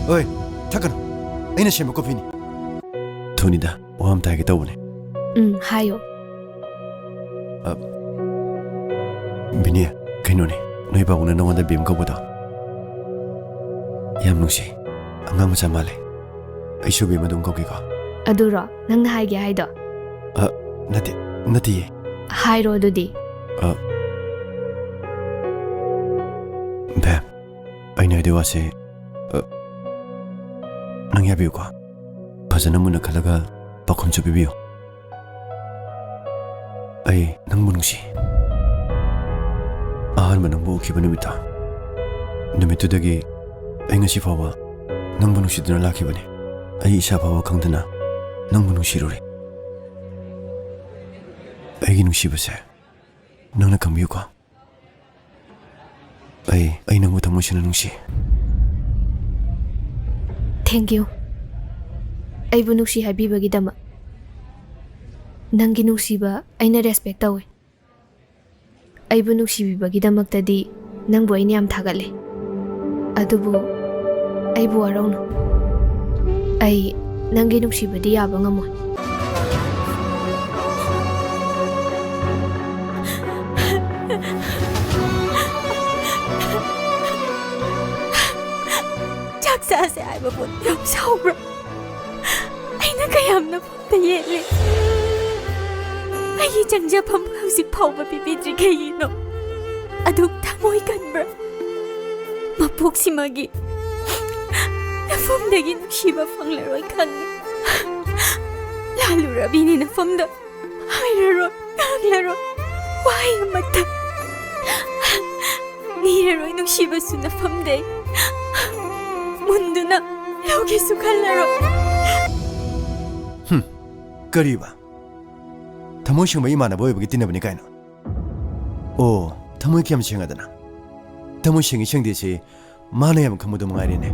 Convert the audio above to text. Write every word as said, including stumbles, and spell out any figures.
ꯑꯣꯏ, ꯊꯛꯀꯅꯨ꯫ ꯑꯩꯅ ꯁꯦꯝꯕ ꯀꯣꯐꯤꯅꯤ꯫ ꯊꯨꯅꯤꯗ, ꯋꯥ ꯑꯝꯇ ꯍꯥꯏꯒꯦ ꯇꯧꯕꯅꯦ꯫ ꯎꯝ, ꯍꯥꯏꯌꯣ꯫ ꯑ, ꯕꯤꯅꯤ, ꯀꯩꯅꯣꯅꯦ, ꯅꯣꯏ ꯄꯥꯕꯨꯡꯅ ꯅꯉꯣꯟꯗ ꯕꯦꯝ ꯀꯧꯕꯗꯣ ꯌꯥꯝ ꯅꯨꯡꯁꯤ꯫ ꯑꯉꯥꯡ ꯃꯆꯥ ꯃꯥꯜꯂꯦ꯫ ꯑꯩꯁꯨ ꯕꯦꯝ ꯑꯗꯨꯝ ꯀꯧꯒꯦꯀꯣ꯫ ꯑꯗꯨꯔꯣ ꯅꯪꯅ ꯍꯥꯏꯒꯦ ꯍꯥꯏꯗꯣ? ꯑ, ꯅꯠꯇꯦ, ꯅꯠꯇꯤꯌꯦ꯫ ꯍꯥꯏꯔꯣ ꯑꯗꯨꯗꯤ꯫ ꯑ, ꯕꯦꯝ, ꯑꯩꯅ ꯍꯥꯏꯗꯣꯏ ꯋꯥꯁꯦ, ꯑ, ꯅꯪ ꯌꯥꯕꯤꯌꯨꯀꯣ꯫ ꯐꯖꯅ ꯃꯨꯟꯅ ꯈꯜꯂꯒ ꯄꯥꯎꯈꯨꯝꯁꯨ ꯄꯤꯕꯤꯌꯨ꯫ ꯑꯩ ꯅꯪꯕꯨ ꯅꯨꯡꯁꯤ꯫ ꯑꯍꯥꯟꯕ ꯅꯪꯕꯨ ꯎꯈꯤꯕ ꯅꯨꯃꯤꯠꯇꯣ, ꯅꯨꯃꯤꯠꯇꯨꯗꯒꯤ ꯑꯩ ꯉꯁꯤ ꯐꯥꯎꯕ ꯅꯪꯕꯨ ꯅꯨꯡꯁꯤꯗꯨꯅ ꯂꯥꯛꯈꯤꯕꯅꯤ꯫ ꯑꯩ ꯏꯁꯥ ꯐꯥꯎꯕ ꯈꯪꯗꯅ ꯅꯪꯕꯨ ꯅꯨꯡꯁꯤꯔꯨꯔꯦ꯫ ꯑꯩꯒꯤ ꯅꯨꯡꯁꯤꯕꯁꯦ ꯅꯪꯅ ꯈꯪꯕꯤꯌꯨꯀꯣ꯫ ꯑꯩ, ꯑꯩ ꯅꯪꯕꯨ ꯊꯃꯣꯏ ꯁꯦꯡꯅ ꯅꯨꯡꯁꯤ꯫ Thank you꯫ ꯑꯩꯕꯨ ꯅꯨꯡꯁꯤ ꯍꯥꯏꯕꯤꯕꯒꯤꯗꯃꯛ꯫ ꯅꯪꯒꯤ ꯅꯨꯡꯁꯤꯕ ꯑꯩꯅ respect ꯇꯧꯏ꯫ ꯑꯩꯕꯨ ꯅꯨꯡꯁꯤꯕꯤꯕꯒꯤꯗꯃꯛꯇꯗꯤ ꯅꯪꯕꯨ ꯑꯩꯅ ꯌꯥꯝ ꯊꯥꯒꯠꯂꯤ꯫ ꯑꯗꯨꯕꯨ ꯑꯩꯕꯨ ꯋꯥꯔꯧꯅꯨ꯫ ꯑꯩ ꯅꯪꯒꯤ ꯅꯨꯡꯁꯤꯕꯗꯤ ꯌꯥꯕ ꯉꯝꯃꯣꯏ꯫ ꯆꯥꯛ ꯆꯥꯁꯦ ꯍꯥꯏꯕ ꯄꯣꯠ ꯌꯥꯝ ꯁꯥꯎꯕ꯭ꯔꯥ? ꯑꯩꯅ ꯀꯌꯥꯝ ꯅꯐꯝꯗ ꯌꯦꯠꯂꯤ? ꯑꯩꯒꯤ ꯆꯪꯖꯐꯝ ꯍꯧꯖꯤꯛ ꯐꯥꯎꯕ ꯄꯤꯕꯤꯗ꯭ꯔꯤ ꯀꯩꯒꯤꯅꯣ? ꯑꯗꯨꯛ ꯊꯃꯣꯏ ꯀꯟꯕ꯭ꯔꯥ? ꯃꯄꯣꯛꯁꯤꯃꯒꯤ ꯅꯐꯝꯗꯒꯤ ꯅꯨꯡꯁꯤꯕ ꯐꯪꯂꯔꯣꯏ ꯈꯪꯉꯤ꯫ ꯂꯥꯜꯂꯨꯔꯕꯤꯅꯤ ꯅꯐꯝꯗ꯫ ꯍꯥꯏꯔꯔꯣꯏ, ꯉꯥꯡꯂꯔꯣꯏ, ꯋꯥꯍꯩ ꯑꯃꯠꯇ ꯂꯤꯔꯔꯣꯏ꯫ ꯅꯨꯡꯁꯤꯕꯁꯨ ꯅꯐꯝꯗꯩ ꯃꯨꯟꯗꯨꯅ ꯂꯧꯒꯦꯁꯨ ꯈꯜꯂꯔꯣꯏ꯫ ꯍꯨꯝ, ꯀꯔꯤꯕ? ꯊꯃꯣꯏ ꯁꯦꯡꯕ ꯏꯃꯥꯟꯅꯕ ꯑꯣꯏꯕꯒꯤ ꯇꯤꯟꯅꯕꯅꯤ ꯀꯥꯏꯅ? ꯑꯣ, ꯊꯃꯣꯏ ꯀꯌꯥꯝ ꯁꯦꯡꯉꯗꯅ? ꯊꯃꯣꯏ ꯁꯦꯡꯉꯤ ꯁꯦꯡꯗꯦꯁꯤ ꯃꯥꯅ ꯌꯥꯝ ꯈꯪꯕꯗꯣ ꯃꯉꯥꯏꯔꯦꯅꯦ꯫